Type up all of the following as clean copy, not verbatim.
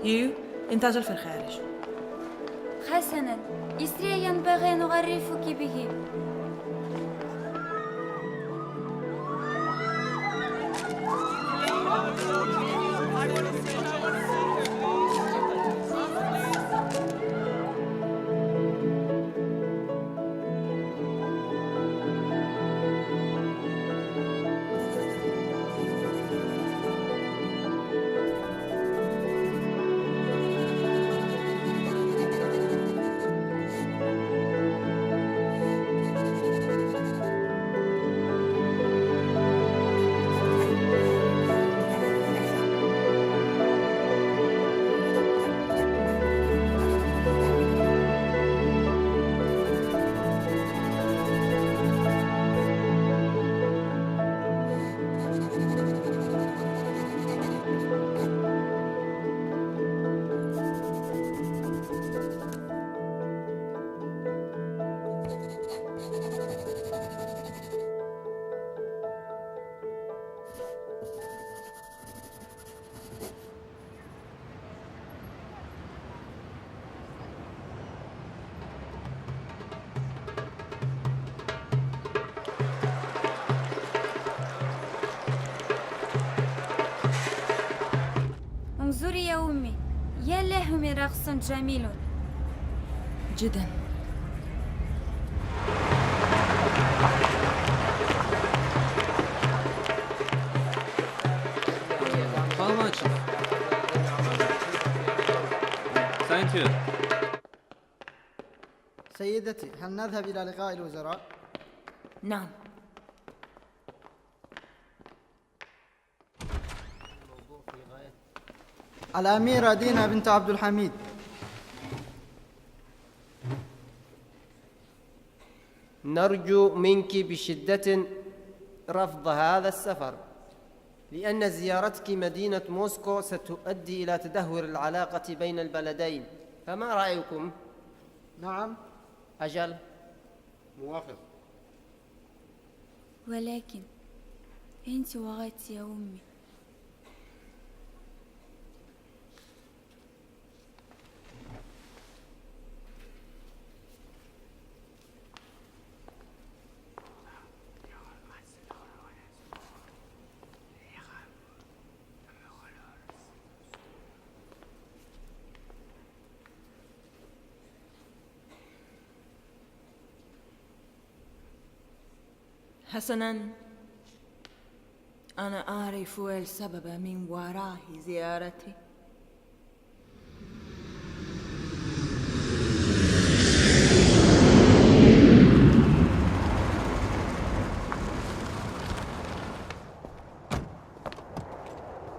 You انتظر في الخارج. حسنا، إسري، ينبغي أن أعرفك به. انظري يا أمي، يا له من رقص جميل. جدا. How much? Thank you. سيدتي، هل نذهب إلى لقاء الوزراء؟ نعم. الأميرة دينا بنت عبد الحميد. نرجو منك بشدة رفض هذا السفر، لأن زيارتك مدينة موسكو ستؤدي إلى تدهور العلاقة بين البلدين، فما رأيكم؟ نعم. أجل. موافق. ولكن أنت وعدت يا أمي. حسنا، أنا أعرف السبب من وراء زيارتي.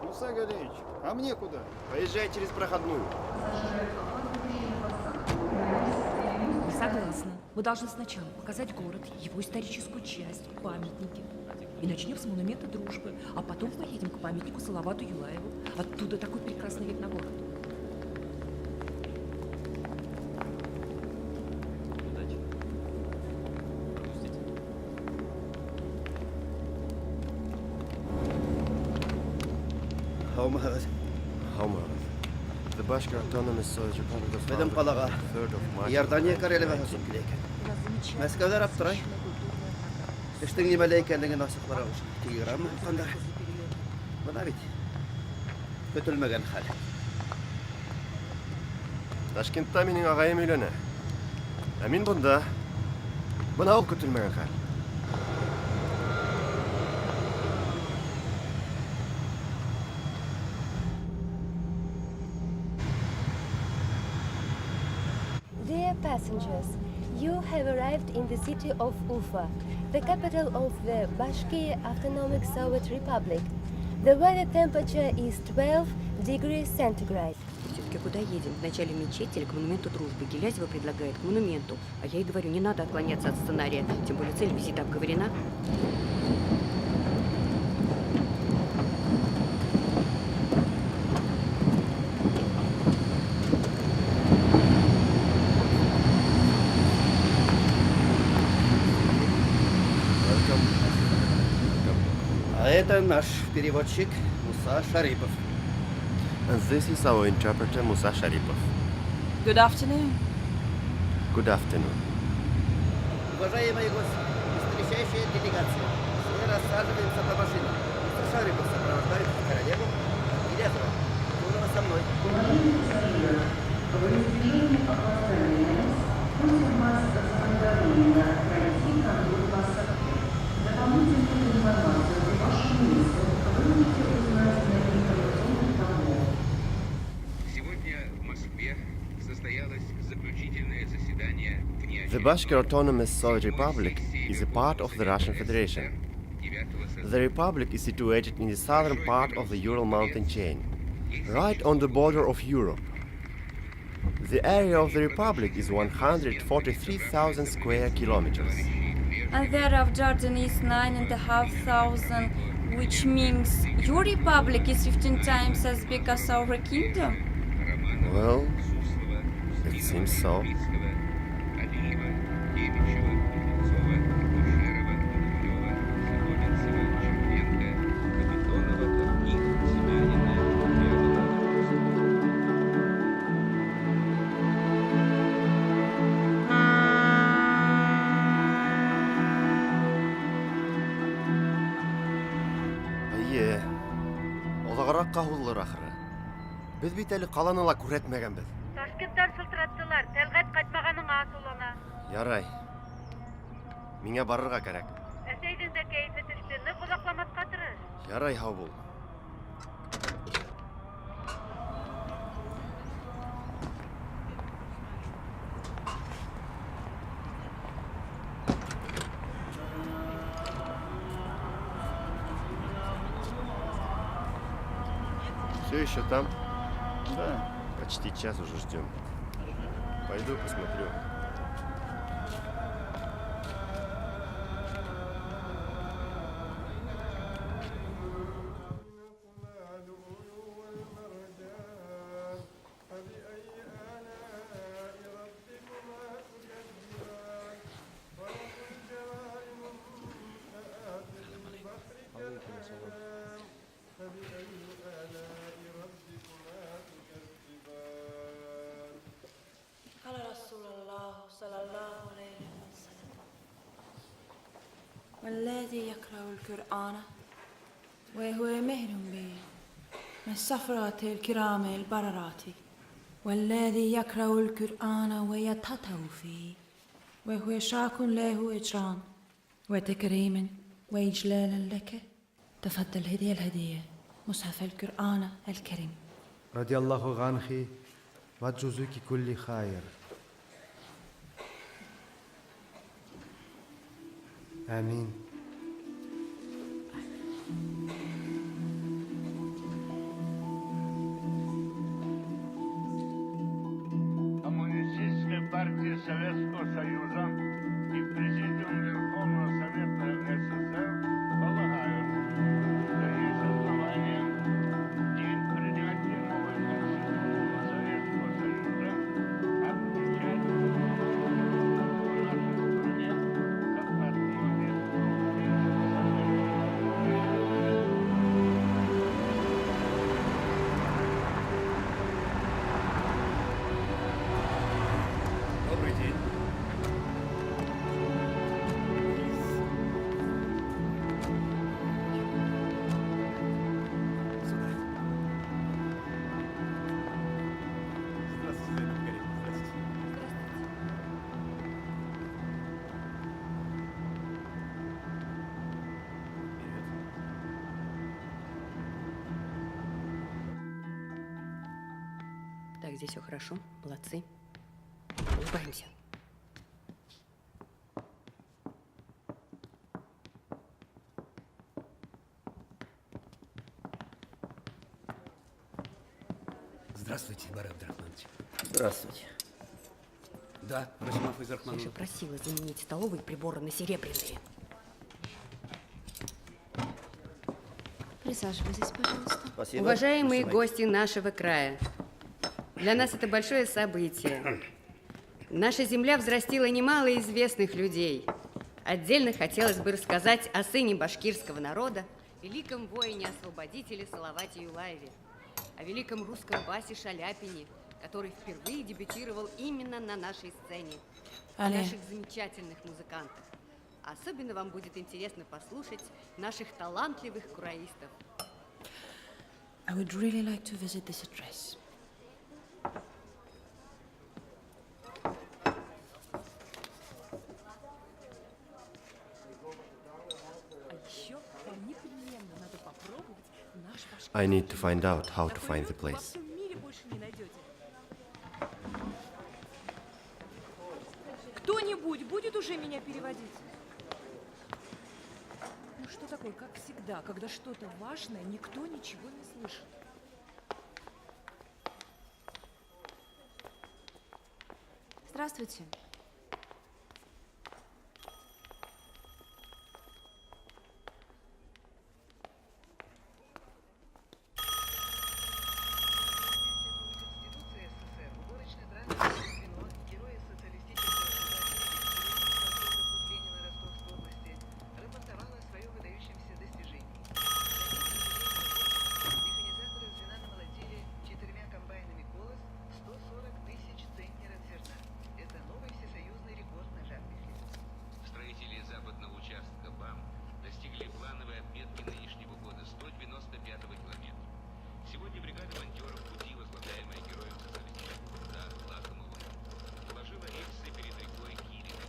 Муса Галеевич, а мне куда? Поезжай через проходную. Не согласна. Мы должны сначала показать город, его историческую часть, памятники. И начнем с монумента дружбы, а потом поедем к памятнику Салавату Юлаеву. Оттуда такой прекрасный вид на город. Удачи. Пропустите. Һаумыһығыҙ. Һаумыһығыҙ. The Bashkir Autonomous Soviet Republic was Беҙҙең founded ҡалаға on the 3rd of March Иордания королеваһы осоп килә икән. Мәскәүҙәр аптырай. Эштең нимәлә икәнлеген асыҡларға ҡушып телеграмма һуҡҡандар. Бына бит. Көтөлмәгән хәл. Ташкентта минең ағайым өйләнә. Ә мин бында. Бына ул көтөлмәгән хәл. Dear passengers, you have arrived in the city of Ufa, the capital of the Bashkir Autonomic Soviet Republic. The weather temperature is 12 degrees centigrade. Все-таки куда едем? Вначале в мечеть или к монументу дружбы? Гилязева предлагает к монументу. А я ей говорю, не надо отклоняться от сценария. Тем более цель визита обговорена. Welcome. Welcome. А это наш переводчик Муса Шарипов. And this is our interpreter Musa Sharipov. Good afternoon. Good afternoon. Уважаемые гости, встречающая делегация, все рассаживаемся по машинам. Муса Шарипов сопровождает королеву Гилязова. Турова со мной. Сегодня в Москве состоялось заключительное заседание The Bashkir Autonomous Soviet Republic is a part of the Russian Federation. The republic is situated in the southern part of the Ural mountain chain, right on the border of Europe. The area of the republic is 143,000 square kilometers. And that of Jordan is 9,500, which means your republic is 15 times as big as our kingdom. Well, it seems so. Эйе, оҙағыраҡҡа һуҙылыр ахыры. Беҙ бит әле ҡаланы ла күрһәтмәгәнбеҙ. Ташкенттан шылтыраттылар, Тәлғәт ҡайтмағаныңа асыулана. Ярай. Миңә барырға кәрәк. Әсәйҙең дә кәйефе төштө, ныҡ оҙаҡламаҫҡа тырыш. Ярай, һау бул. Все еще там? Да. Почти час уже ждем. Пойду посмотрю. قال رسول الله صلى الله عليه وسلم والذي يقرأ القرآن وهو مهر به من سفرات الكرام البررات والذي يقرأ القرآن ويتتو فيه وهو شاك له إجران وتكريم وإجلالا لك. تفضل هدية الهدية مصحف القرآن الكريم. رضي الله عنك وجزاك كل خير. آمين. Коммунистическая партия Советского Союза и Президиум Верховного Совета СССР полагают, что есть основания день принятия новой Конституции Советского Союза отмечать в нашей стране как одно из крупнейших событий. Добрый день. Сюда. Здравствуйте, Зайнаб Каримовна. Здравствуйте. Привет. Так, здесь все хорошо. Молодцы. Улыбаемся. Здравствуйте, Барай Абдрахманович. Здравствуйте. Да, Расима Я же Файзрахмановна. просила заменить столовые приборы на серебряные. Присаживайтесь, пожалуйста. Спасибо. Уважаемые Спасибо. гости нашего края, для нас это большое событие. Наша земля взрастила немало известных людей. Отдельно хотелось бы рассказать о сыне башкирского народа, великом воине-освободителе Салавате Юлаеве. О великом русском басе Шаляпине, который впервые дебютировал именно на нашей сцене. О Але. наших замечательных музыкантах. Особенно вам будет интересно послушать наших талантливых кураистов. I would really like to visit this address. А еще вам непременно надо попробовать наш I need to find out how to find the Во place. всем мире больше не найдете. Кто-нибудь будет уже меня переводить? Ну что такое, как всегда, когда что-то важное, никто ничего не слышит. Здравствуйте. Строители западного участка БАМ достигли плановой отметки нынешнего года 195-го километра. Сегодня бригада монтеров пути, возглавляемая героем социалистического труда Лакомовым, положила рельсы перед рекой Кириной.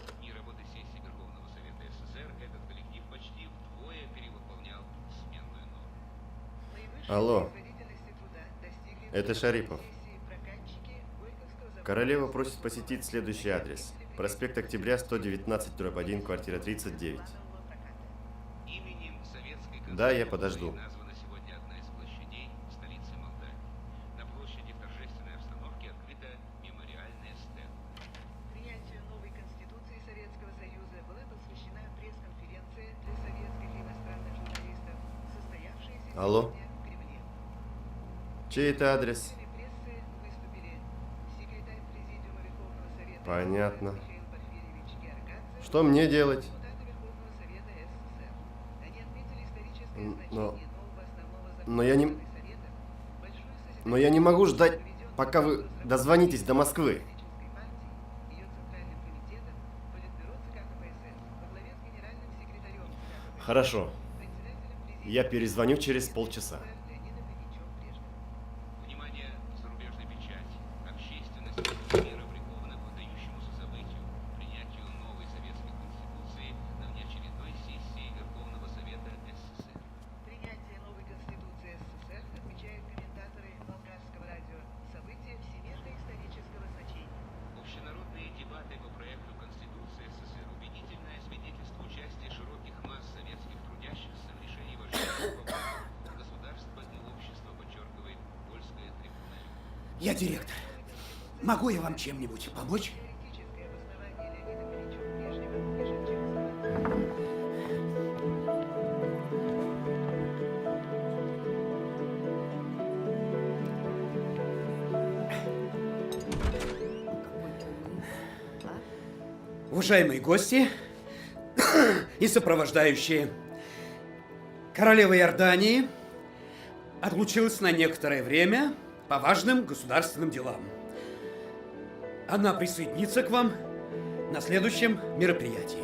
В дни работы сессии Верховного Совета СССР этот коллектив почти вдвое перевыполнял сменную норму. Алло. Это Шарипов. Королева просит посетить следующий адрес. Проспект Октября, 119-1, квартира 39. Именем Советской Да, я Конституции подожду. названа сегодня одна из площадей столицы Молдавии. На площади в торжественной обстановке открыта мемориальная стела. Принятию новой Конституции Советского Союза была посвящена пресс-конференция для советских и иностранных журналистов, состоявшаяся Алло. сегодня в Кремле. Чей это адрес? Прессы выступили секретарь Президиума Верховного Совета Понятно. Михаил Порфирьевич Георгадзе, Что мне делать? депутаты Верховного Совета СССР. Они отметили историческое Но... значение нового основного закона Но я не... Советов, большую Но я не могу ждать, пока вы дозвонитесь до Москвы. ее Центральным комитетом, Политбюро ЦК КПСС во главе с генеральным секретарем ЦК КПСС, Хорошо. Я перезвоню через полчаса. Леонидом Ильичем Брежневым. Внимание зарубежной печати, общественности мира приковано к выдающемуся событию – принятию новой советской конституции на внеочередной сессии Верховного Совета СССР. Принятие новой Конституции СССР, отмечают комментаторы Болгарского радио, событие всемирно-исторического значения. Общенародные дебаты по проекту Конституции СССР – убедительное свидетельство участия широких масс советских трудящихся в решении важнейших вопросов государства и общества, подчеркивает польская трибуна. Я директор. Могу я вам чем-нибудь помочь? Уважаемые гости и сопровождающие, королева Иордании отлучилась на некоторое время по важным государственным делам. Она присоединится к вам на следующем мероприятии.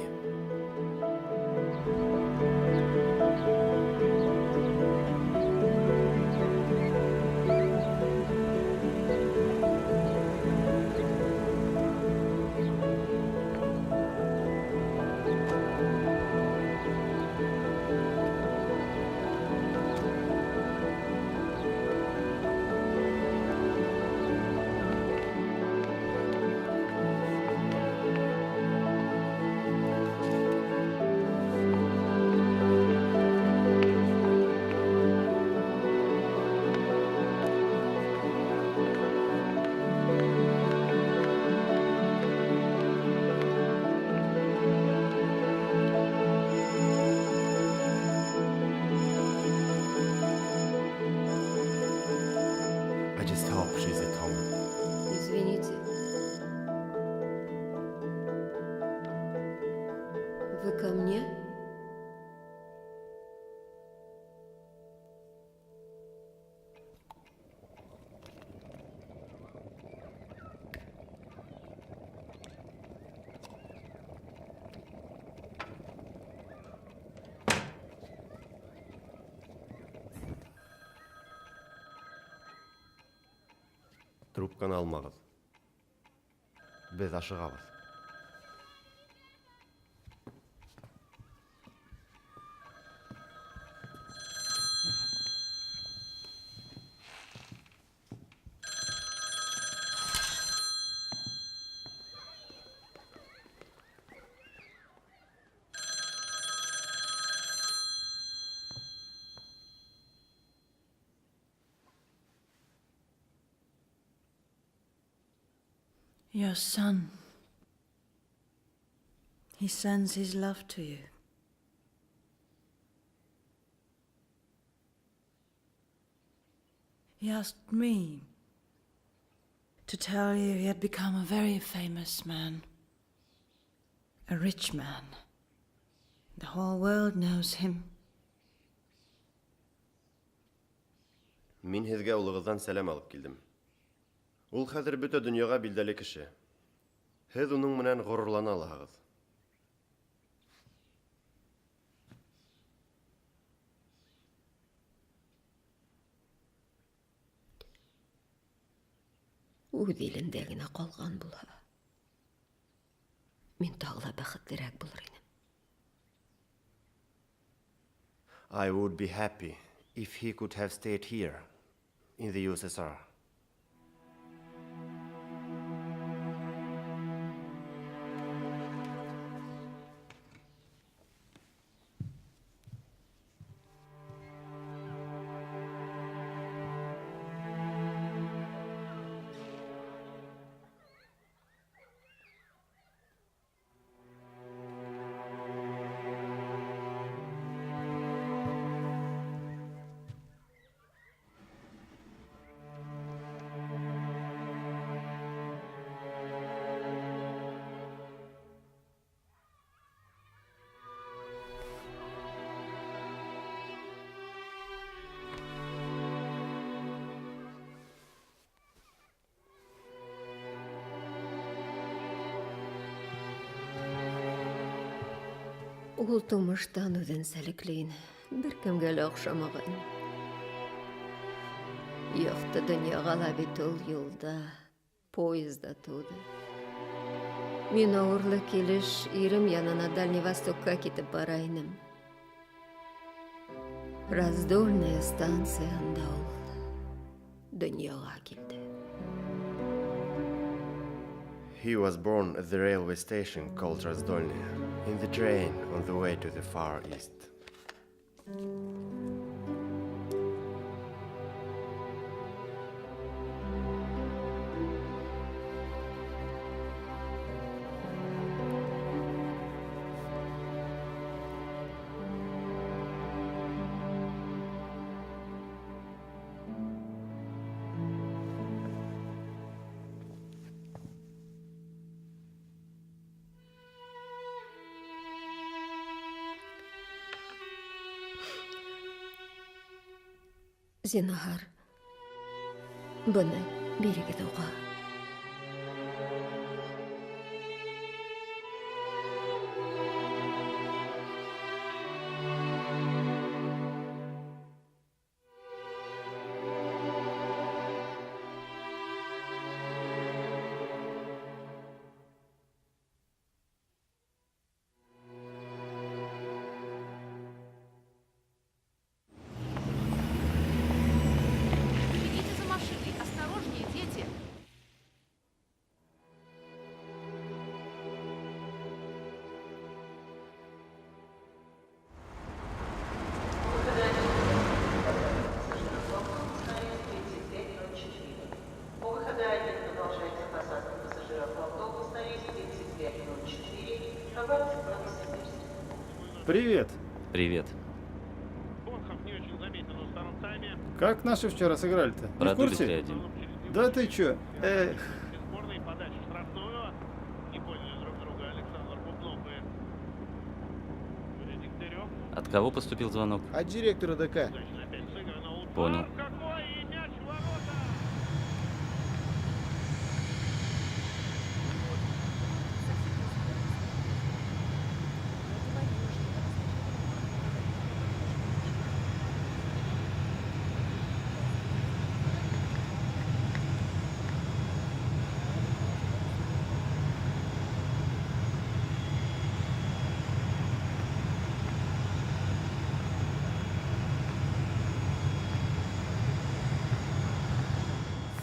Трубканы алмағыҙ. Беҙ ашығабыҙ. Your son. He sends his love to you. He asked me to tell you he had become a very famous man, a rich man. The whole world knows him. Мин һеҙгә улығыҙҙан сәләм алып килдем. Ул хәҙер бөтә донъяға билдәле кеше. Һеҙ уның менән ғорурлана алаһығыҙ. Үҙ илендә генә ҡалған булһа, мин тағы ла бәхетлерәк булыр инем. I would be happy if he could have stayed here in the USSR. Ул тумыштан үҙенсәлекле ине, бер кемгә лә оҡшамаған. Яҡты донъяға ла бит ул юлда, поезда тыуҙы. Мин ауырлы килеш ирем янына Дальний Востокка китеп бара инем. Раздольная станцияһында ул донъяға килде. He was born at the railway station called Razdolnaya, in the train on the way to the Far East. Зинһар, быны бирегеҙ уға. Привет. Привет. Как наши вчера сыграли-то? Не в Продули курсе? 3-1. Да ты чё? Эх. От кого поступил звонок? От директора ДК. Понял.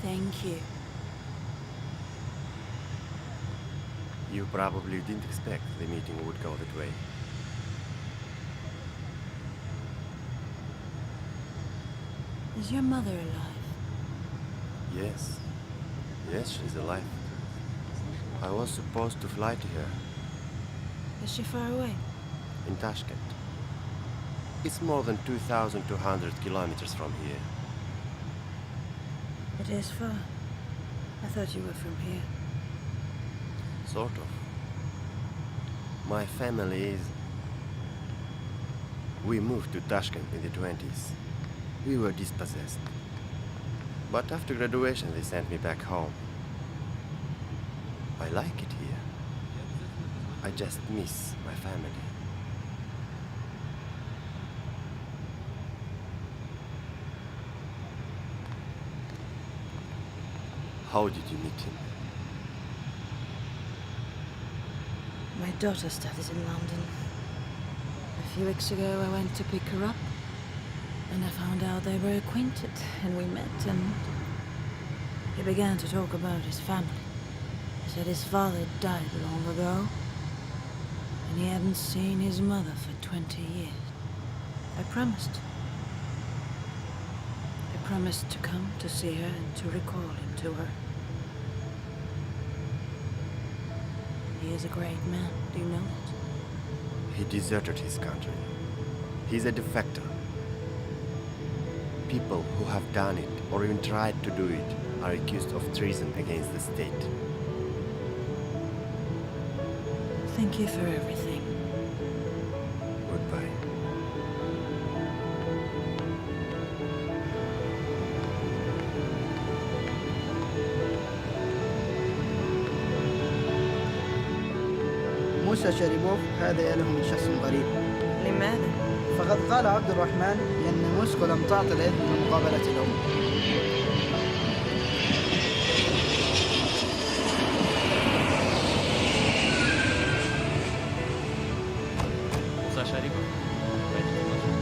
Thank you. You probably didn't expect the meeting would go that way. Is your mother alive? Yes. Yes, she's alive. I was supposed to fly to her Is she far away? in Tashkent. It's more than 2,200 kilometers from here. It is far. I thought you were from here. Sort of. My family is. We moved to Tashkent in the 20s. We were dispossessed. But after graduation, they sent me back home. I like it here. I just miss my family. How did you meet him? My daughter studies in London. A few weeks ago, I went to pick her up, and I found out they were acquainted, and we met, and he began to talk about his family. He said his father died long ago, and he hadn't seen his mother for 20 years. I promised. I promised to come to see her and to recall him to her. He is a great man, do you know that? He deserted his country. He's a defector. People who have done it or even tried to do it are accused of treason against the state. Thank you for everything. Goodbye. موسى شاريبوف هذا يا له من شخص غريب. لماذا؟ فقد قال عبد الرحمن بأن موسكو لم تعطي الإذن لمقابلة الأم. Муса Шарипов, войдите в машину.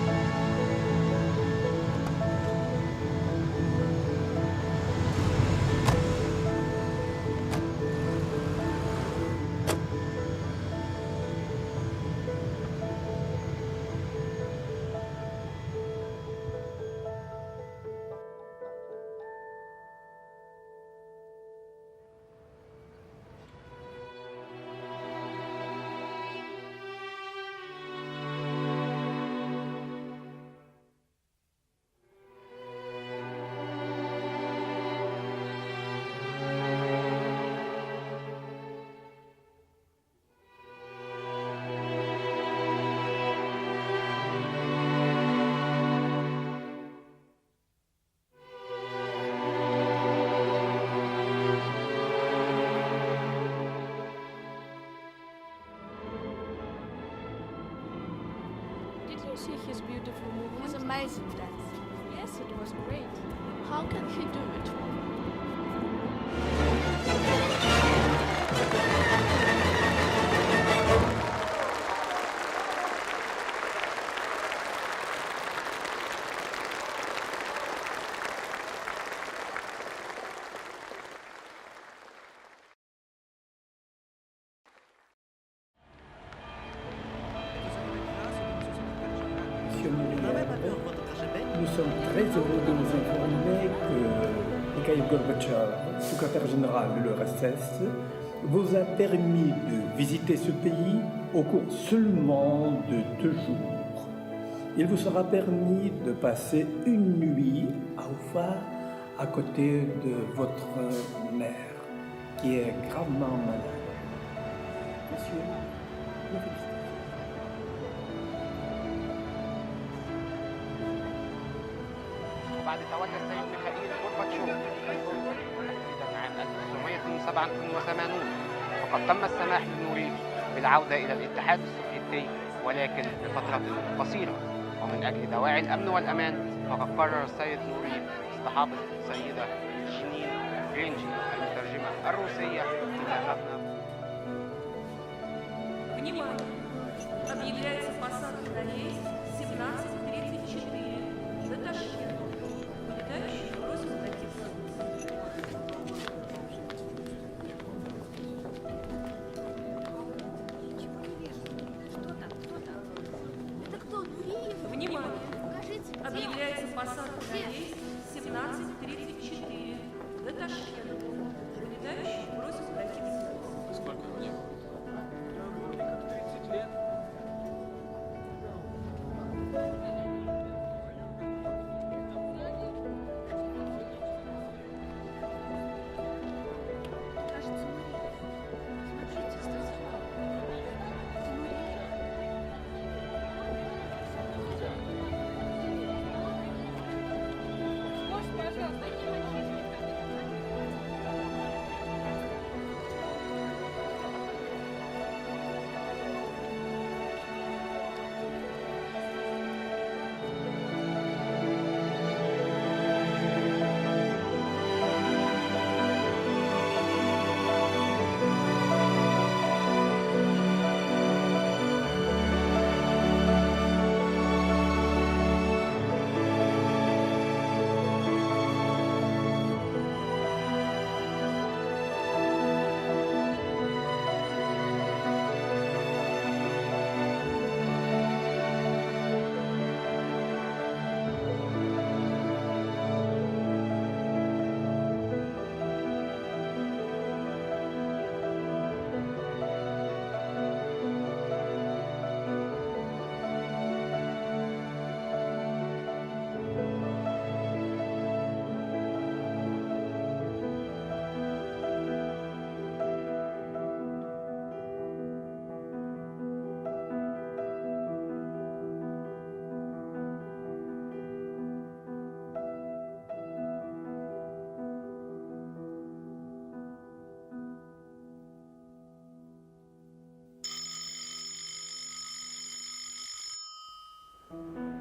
Did you see his beautiful movement? His amazing dance. Yes, it was great. How can he do it? Monsieur Nouriev, nous sommes très heureux de vous informer que Mikhail Gorbatchev, secrétaire général de l'URSS, vous a permis de visiter ce pays au cours seulement de 2 jours. Il vous sera permis de passer une nuit à Oufa à côté de votre mère, qui est gravement malade. Monsieur, nos félicitations. وبعد تولي السيد ميخائيل غورباتشوف السلطة تحديدا عام 1987، فقد تم السماح لنوريف بالعودة إلى الاتحاد السوفيتي ولكن لفترة قصيرة، ومن أجل دواعي الأمن والأمان فقد قرر السيد نوريف اصطحاب السيدة جنين رينجي المترجمة الروسية إلى مبنى Внимание! Объявляется посадка на рейс 17:34 до Ташкента. Вылетающих просим пройти в. Посадка на рейс 17:34 до Ташкента. Вылетающих просят пройти в зал. Сколько его не было? Да, вроде как 30 лет. Кажется, Нуриев. Смотрите, станцевал. Это Нуриев.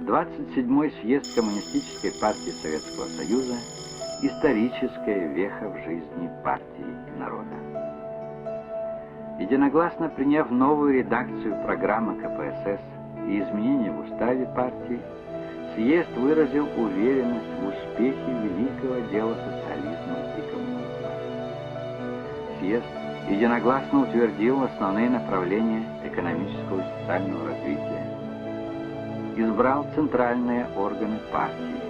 27-й съезд Коммунистической партии Советского Союза – историческая веха в жизни партии и народа. Единогласно приняв новую редакцию программы КПСС и изменения в уставе партии, съезд выразил уверенность в успехе великого дела социализма и коммунизма. Съезд единогласно утвердил основные направления экономического и социального развития, избрал центральные органы партии.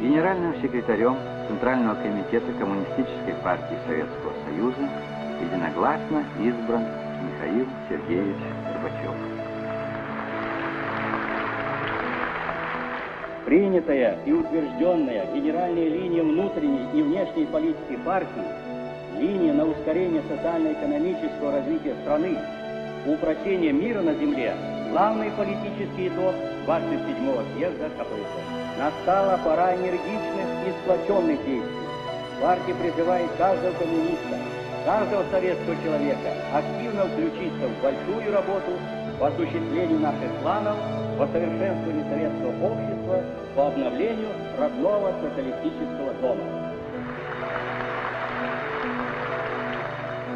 Генеральным секретарем Центрального комитета Коммунистической партии Советского Союза единогласно избран Михаил Сергеевич Горбачев. Принятая и утвержденная генеральная линия внутренней и внешней политики партии, линия на ускорение социально-экономического развития страны, упрочение мира на земле – главный политический итог 27-го съезда КПСС. Настала пора энергичных и сплоченных действий. Партия призывает каждого коммуниста, каждого советского человека активно включиться в большую работу по осуществлению наших планов, по совершенствованию советского общества, по обновлению родного социалистического дома.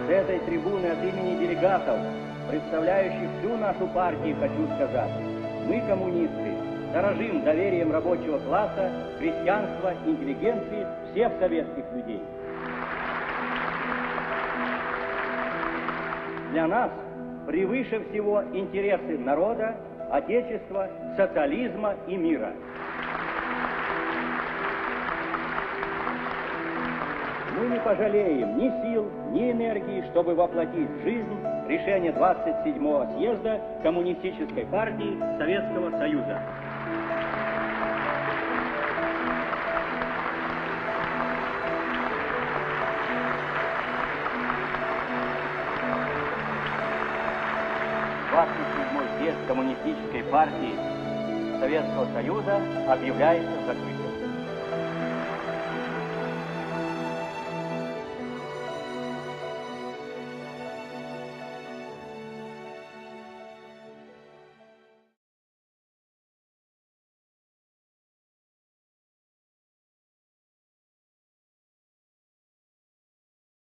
С этой трибуны от имени делегатов, представляющих всю нашу партию, хочу сказать, мы, коммунисты, дорожим доверием рабочего класса, крестьянства, интеллигенции, всех советских людей. Для нас превыше всего интересы народа, отечества, социализма и мира. Мы не пожалеем ни сил, ни энергии, чтобы воплотить в жизнь решение 27-го съезда Коммунистической партии Советского Союза. Съезд Коммунистической партии Советского Союза объявляется закрытым.